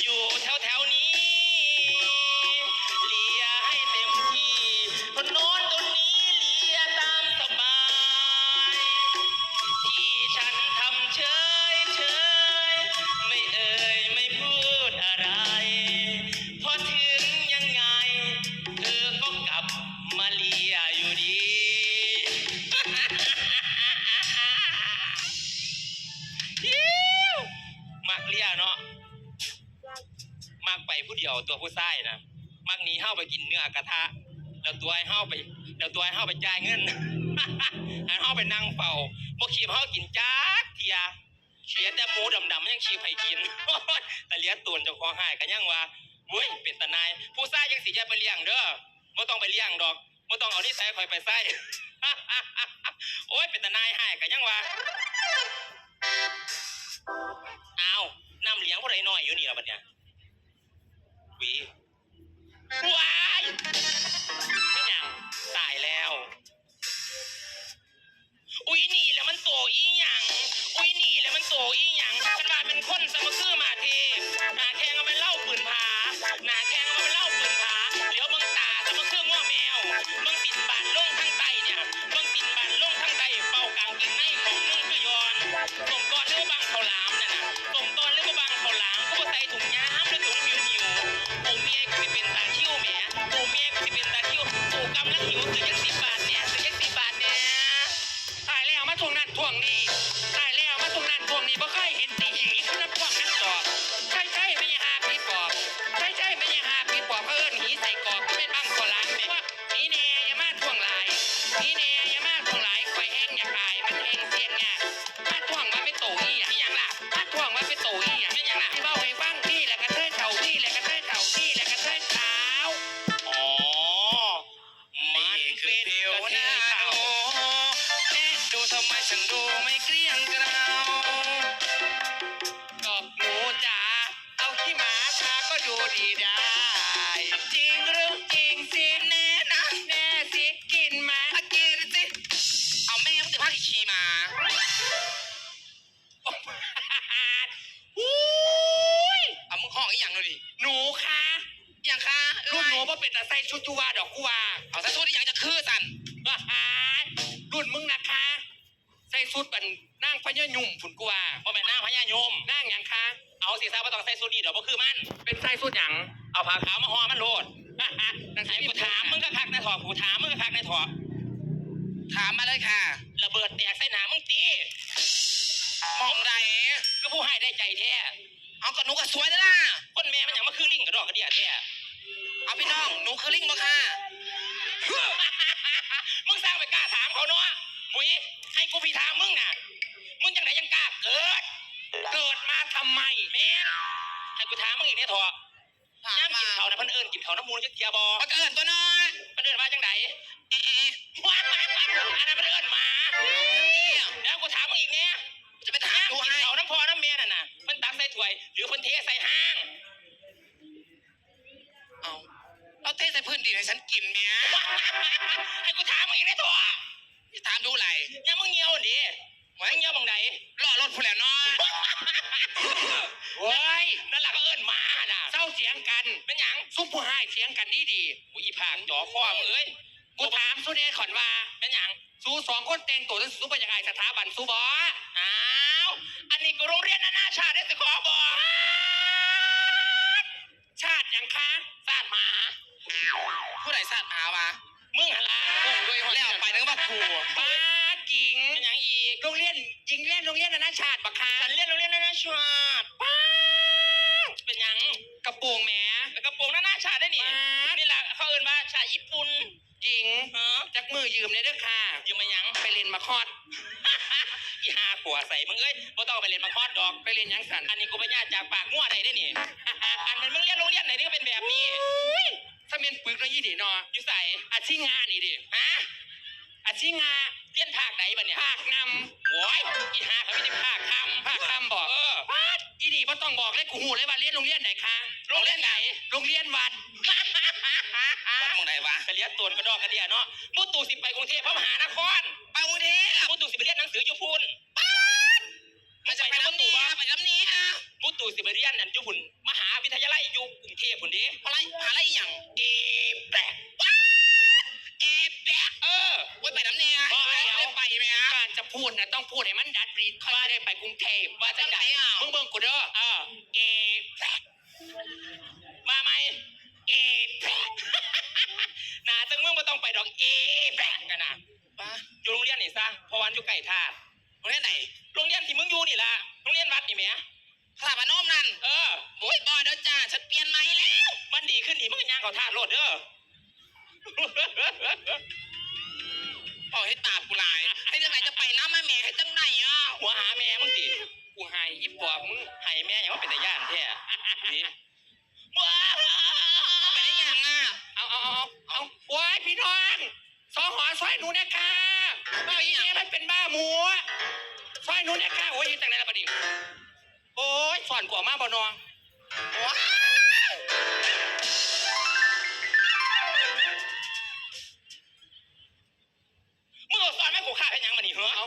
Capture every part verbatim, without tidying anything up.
อยู่แถวแถวๆนี้ เลียให้เต็มที่ เพราะนอนตรงนี้เลียตามสบาย ที่ฉันทำเฉยเฉย ไม่เอ่ยไม่พูดอะไร เพราะถึงยังไง เธอก็กลับมาเลียอยู่ดี มักเลียเนาะ มักไปผู้เดียวตัวผู้ชายนะ มักหนีเฮาไปกินเนื้อกระทะ แล้วตัวให้เฮาไป แล้วตัวให้เฮาไปจ่ายเงิน ให้เฮาไปนั่งเฝ้า บ่คีบเฮากินจักเทื่อ เสียแต่หมูดำๆ ยังคีบให้กิน แต่เหลือตนเจ้าของให้ก็ยังว่า เว้ย เป็นตาหน่าย ผู้ชายจังสิอย่าไปเลี้ยงเด้อ บ่ต้องไปเลี้ยงดอก บ่ต้องเอานิสัยข่อยไปใส่ โอ้ย เป็นตาหน่ายให้ก็ยังว่า อ้าว น้ำเหลืองผู้ใดน้อยอยู่นี่ล่ะบัดเนี่ย หวี ว้าย ไม่หยัง ตายแล้ว อุ๊ย นี่แหละมันโตอีหยัง อุ๊ย นี่แหละมันโตอีหยัง คันว่าเป็นคนสะมาคือมาเทพ หน้าแข้งเอาไปเล่าปืนผา หน้าแข้งเอาไปเล่าปืนผา เหลียวเบิ่งตาสะมาคืองัวแมว เบิ่งติ่นบานลงทางใต้เนี่ย เบิ่งติ่นบานลงทางใต้ เป่ากางเกงในของมึงคือยอน สมตอนหรือว่าบังข้าวหลามนั่นน่ะ สมตอนหรือว่าบังข้าวหลาม กูบ่ใส่ถุงยามหรือถุงหิวหิว กูเมียกูสิเป็นตาคิวแหม กูเมียกูสิเป็นตาคิว กูกำลังหิว ซื้อจักสิบบาทเนี่ย ซื้อจักสิบบาทเนี่ย ตายแล้วมาทวงนั่นทวงนี่ ตายแล้วมาทวงนั่นทวงนี่ บ่เคยเห็นตีหีคือน้ำท่วมน้ำจอก ใช่ใช่ไม่ใช่หาผีปอบ ใช่ใช่ไม่ใช่หาผีปอบ เขาเอิ้นหีใส่กรอก ก็เป็นบังข้าวหลาม ตัว มีแน่อย่ามาทวงหลาย มีแน่อย่ามาทวงหลาย ข่อยแฮงอยากอาย มันแฮงเสียงยาก มาทวงว่าไปโตอีหยัง อีหยังล่ะ มาทวงว่าไปโตอีหยัง อีหยังล่ะ สิเว้าให้ฟัง นี่แหละกระเทยเฒ่า นี่แหละกระเทยเฒ่า นี่แหละกระเทยเฒ่า อ๋อ มันเป็นกระเทยเฒ่า นี่คือผิวหน้าหนู เอ๊ะ ดูทำไมฉันดูไม่เกลี้ยงเกลา ดอกหนูจ๋า เอาขี้หมาทาก็ดูดีได้ จริงหรือจริงสิแน่นะ แน่สิกินไหม มากินสิ เอาแม่มึงจะพาขี้หมา อุ้ย เอามึงห้องอีหยังดูดิ หนูคะ อีหยังคะ รุ่นหนูบ่เป็นตาใส่ชุดจุวาดอกกูว่า เอาใส่ชุดอีหยังจะคือสั่น รุ่นมึงนะคะ ใส่ชุดเป็นนางพญายุ่มพุ้นกูว่า บ่แม่นนางพญายุ่ม นางหยังคะ เอาสิซะบ่ต้องใส่ชุดนี้ดอก บ่คือมัน เป็นใส่ชุดหยัง เอาผ้าขาวมาห่อมันโลด นั่นสิ ให้กูถามมึงคักๆ นะเถาะ กูถามมึงคักๆ นะเถาะ ถามมาเลยค่ะ ระเบิดแตกใส่หน้ามึงติ หม่องใด คือผู้ให้ได้ใจแท้ เอาก็หนูก็สวยแล้วล่ะ คนแม่มันหยังมาคือลิงกระดอกกระเดี้ยแท้ เอาพี่น้อง หนูคือลิงบ่ค่ะ มึงสร้างไปกล้าถามเขาเนาะ หมุย ให้กูพี่ถามมึงน่ะ มึงจังใดยังกล้าเกิด เกิดมาทำไม แม่น ให้กูถามมึงอีกเนี่ยเถาะ ถามมา น้ำกินเขาวน่ะ เพิ่นเอิ้นกินเขาวน้ำหมู่จักเทื่อบ่ มันก็เอิ้นตัวเนาะ เพิ่นเอิ้นว่าจังใด เอ๊ะเอ๊ะเอ๊ะ อันนั้นเพิ่นเอิ้นหมา เดี๋ยวกูถามมึงอีกแน่ จะไปถามดูให้ น้ำกินเขาวน้ำพ่อน้ำแม่นั่นน่ะ เพิ่นตักใส่ถ้วย หรือเพิ่นเทใส่ห้าง เอา เราเทใส่พื้นดินให้ฉันกินแหม ให้กูถามมึงอีกแน่เถาะ ถามดูไร ยามมึงเหี่ยวนี่ ไว้ มึงเหี่ยวหม่องใด ล้อรถพู้นแหละเนาะ โอ้ย นั่นล่ะเขาเอิ้นหมาน่ะ เซาเถียงกัน เป็นหยัง ซุมผู้ฮ้ายเถียงกันดีๆ อุ๊ย อีผากจ๋อคอมึงเอ้ย กูถามซุแน่ก่อนว่า เป็นหยัง ซุสองคนแต่งตัวจั่งซี้ ซุบ่อยากอายสถาบันซุบ่ อ้าว อันนี้ก็โรงเรียนนานาชาติเด้อ สิขอบอก ชาติหยังคะ ชาติหมา ผู้ใดชาติหมาวะ มึงหั่นล่ะ มึงด้วย แล้วไปนึกว่ากู ป้า กิ๋ง เป็นหยังอีก โรงเรียน กิ๋งเรียนโรงเรียนนานาชาติบ่คะ ฉันเรียนโรงเรียนนานาชาติ ป้า เป็นหยัง กระโปรงแหม กระโปรงนานาชาติได้นี่ ป้า นี่ล่ะ เขาเอิ้นว่าชาติญี่ปุ่น กิ๋ง ฮะ จักมือยืมแหน่เด้อค่ะ ยืมมาหยัง ไปเล่นหมากฮอด อีห่าขัวใส่มึงเอ้ย บ่ต้องไปเล่นหมากฮอดดอก ไปเล่นหยังสั่น อันนี้กูไปญาติจากปากงัวได้เด้นี่ อันนั้นมึงเรียนโรงเรียนไหนนี่ก็เป็นแบบนี้ อุ้ย ซะแม่นปึกเนาะอีนี่เนาะ อยู่ไส อาชิงานี่ดิ ฮะ อาชิงา เรียนภาคใดบัดเนี่ย ภาคนำ โอ้ย อีห่าเขามีแต่ภาคคำ ภาคคำบอก เออ ป๊าด อีนี่บ่ต้องบอกเลย กูฮู้เลยว่าเรียนโรงเรียนไหนคะ โรงเรียนไหน โรงเรียนวัด วัดหม่องใดวะ ไปเรียนโตนกระดอกกระเดี้ยเนาะ มุตุสิไปกรุงเทพฯมหานคร ไปกรุงเทพฯ มุตุสิไปเรียนหนังสืออยู่พุ้น ป๊าด มันจะไปนำเนี่ย ไปนำเนี่ย ปู่ตู่สิไปเรียนนั่นอยู่พุ่น มหาวิทยาลัยอยู่กรุงเทพฯพุ่นเด้ มหาลัย มหาลัยอีหยัง เอแปก ว้า เอแปก เออ โอ้ย ไปนำแน่ บ่ เดี๋ยว ไปแม่ การจะพูดนะต้องพูดให้มันดัดลิ้น ค่อยได้ไปกรุงเทพฯ ว่าจังใด จังใดอ่ะ มึงเบิ่งกูเด้อ เออ เอแปก มาไหม เอแปก หน้าจังมึงบ่ต้องไปดอก เอแปก กันนะ ป้า อยู่โรงเรียนนี่ซะ เพราะว่าอยู่ใกล้ธาตุ โรงเรียนไหน โรงเรียนที่มึงอยู่นี่ล่ะ โรงเรียนวัดนี่แหม พระพนมนั่น เออ โอ้ย บ่เด้อจ้า ฉันเปลี่ยนใหม่แล้ว มันดีขึ้นนี่ มึงก็ย่างเข้าธาตุโลดเด้อ เว้าให้ตากูหลาย เฮ็ดจังใดจะไปนำมาแม่ เฮ็ดจังใดอ่ะ หัวหาแม่มึงติ กูให้อีปอบมึง ให้แม่หยังว่าเป็นตาย้านแท้ นี่ ว้าว เป็นอีหยังอ่ะ เอา เอา เอา เอา โอ้ย พี่น้อง สห ซอยหนูนะคะ บ้าอีเนี้ยมันเป็นบ้าหมู ซอยหนูนะคะ โอ้ย เฮ็ดจังใดล่ะบัดนี้ โอ้ย สอนกูออกมาบ่นอ โอ้ย มึงเอาสอนมากูฆ่าเป็นหยังมานี่เหรอ เอา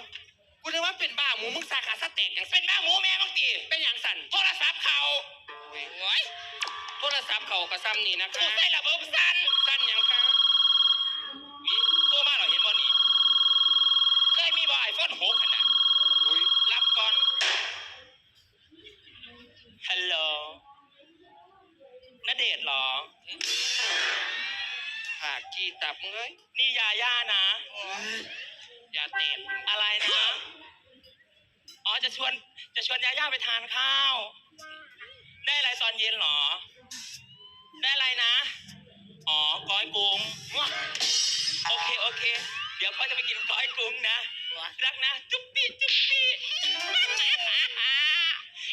กูนึกว่าเป็นบ้าหมู มึงสาขาสแต็กหยัง เป็นบ้าหมูแม่มึงติ เป็นหยังสั่น โทรศัพท์เขา โอ้ย โทรศัพท์เขาก็ซ้ำนี่นะคะ กูใส่ระบบสั่น สั่นหยังคะ อุ๊ย โทรมาเหรอ เห็นบ่นี่ เคยมีบ่ ไอโฟนหก หั่นน่ะ อุ๊ย รับก่อน ฮัลโหล ณเดชน์เหรอ หากขี้ตับมึงเอ้ย นี่ยาย่านะ อย่าเตะ อะไรนะ อ๋อ จะชวน จะชวนยาย่าไปทานข้าว ได้อะไรตอนเย็นเหรอ ได้อะไรนะ อ๋อ ก้อยกุ้ง โอเค โอเค เดี๋ยวเขาจะไปกินก้อยกุ้งนะ รักนะ จุ๊บปี้ จุ๊บปี้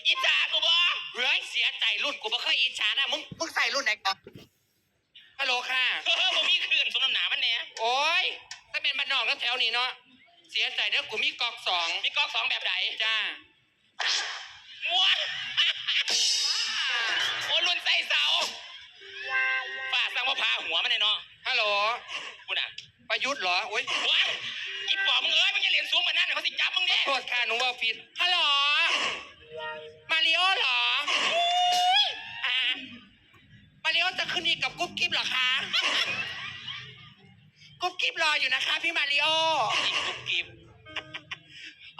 อิจฉากูบ่ เฮ้ย เสียใจรุ่นกูบ่เคยอิจฉานะ มึง มึงใส่รุ่นไหนครับ ฮัลโหลค่ะ เออ บ่มีคืน สมน้ำหน้ามันแหน่ โอ้ย ถ้าเป็นบ้านนอกก็แถวนี้เนาะ เสียใจเด้อ กูมีก๊อกสอง มีก๊อกสองแบบไหน จ้า ว้า โอ้ รุ่นใส่เสา ป้าสั่งว่าพาหัวมันเนี่ยเนาะ ฮัลโหล กูน่ะ ประยุทธ์เหรอ โอ๊ย ว้าย อีปอบมึงเอ้ย มึงอย่าเหรียญสูงกว่านั้น เขาสิจับมึงเด้ ขอโทษค่ะ หนูเว้าผิด ฮัลโหล มาริโอเหรอ อ่า มาริโอจะขึ้นดีกับกุ๊บกิ๊บเหรอคะ กุ๊บกิ๊บรออยู่นะคะ พี่มาริโอ กุ๊บกิ๊บ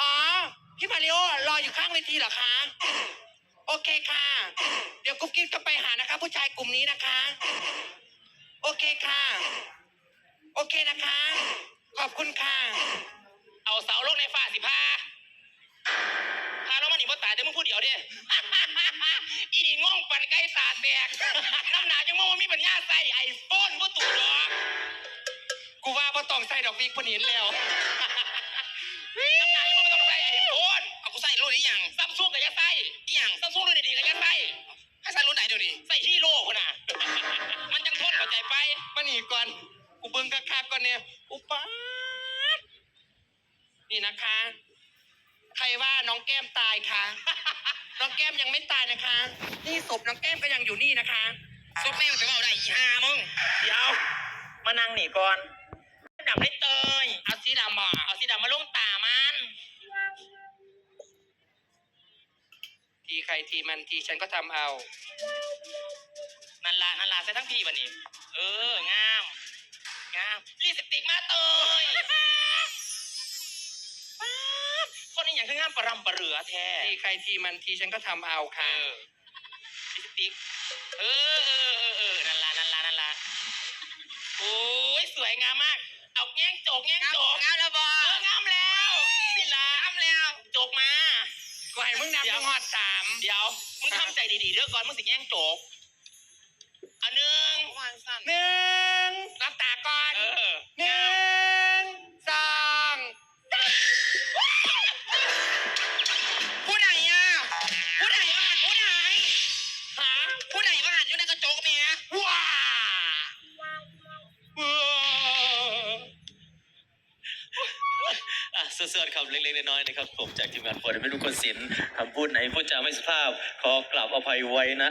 อ๋อ พี่มาริโอรออยู่ข้างเวทีเหรอคะ โอเคค่ะ เดี๋ยวกุ๊บกิ๊บจะไปหานะคะ ผู้ชายกลุ่มนี้นะคะ โอเคค่ะ โอเคนะคะ ขอบคุณค่ะ เอาเสาลงในฟ้าสิพา พาลงมานี่บ่ตายแต่มึงผู้เดียวเด้ อีนี่งงปันไก่ตาแตก น้ำหนาจังมึงบ่มีปัญญาใส่ไอโฟนบ่ถูกดอก กูว่าบ่ต้องใส่ดอกวิก เพิ่นเห็นแล้ว น้ำหนาจังมึงบ่ต้องใส่ไอโฟน เอากูใส่รุ่นอีหยัง ซัมซุงก็อย่าใส่ อีหยัง ซัมซุงรุ่นดีๆก็อย่าใส่ ให้ใส่รุ่นไหนเดี๋ยวนี้ ใส่ฮีโร่พุ่นน่ะ มันจังทนเข้าใจไป มานี่ก่อน กูเบิ่งคักๆก่อนเนี่ย อุปาท นี่นะคะ ใครว่าน้องแก้มตายคะ น้องแก้มยังไม่ตายนะคะ นี่ศพน้องแก้มก็ยังอยู่นี่นะคะ ศพแม่งจะเว้าได้อีห่ามึง เดี๋ยว มานั่งนี่ก่อน ดำได้เตย เอาสีดำบ่ เอาสีดำมาลงตามัน ทีใครทีมัน ทีฉันก็ทำเอา นั่นล่ะ นั่นล่ะ ใส่ทั้งพี่บัดนี้ เออ งาม งาม ลิปสติกมาเตย ป๊าด คนนี้อย่างคืองามประรำประเรือแท้ ทีใครทีมัน ทีฉันก็ทำเอาค่ะ เออ ลิปสติก เออ เออ เออ เออ นั่นล่ะ นั่นล่ะ นั่นล่ะ โอ้ย สวยงามมาก เอาแง่งโจก แง่งโจก งามแล้วบ่ เออ งามแล้ว นี่ล่ะ งามแล้ว โจกมา กูให้มึงนับ เดี๋ยว มึงฮอดสาม เดี๋ยว มึงทำใจดีๆเด้อก่อน มึงสิแง่งโจก เอาหนึ่ง วางสั่น หนึ่ง หลับตาก่อน เออ หนึ่ง สอง ผู้ใดอ่ะ ผู้ใดว่าหัน ผู้ใด หา ผู้ใดว่าหันอยู่ในกระจกแม่ ว้า ว้า อ่ะ ส่วนๆคำเล็กๆน้อยๆนะครับ ผมจากทีมงาน For the Middle คนศิลป์ คำพูดไหนพูดจาไม่สุภาพ ขอกราบอภัยไว้ณ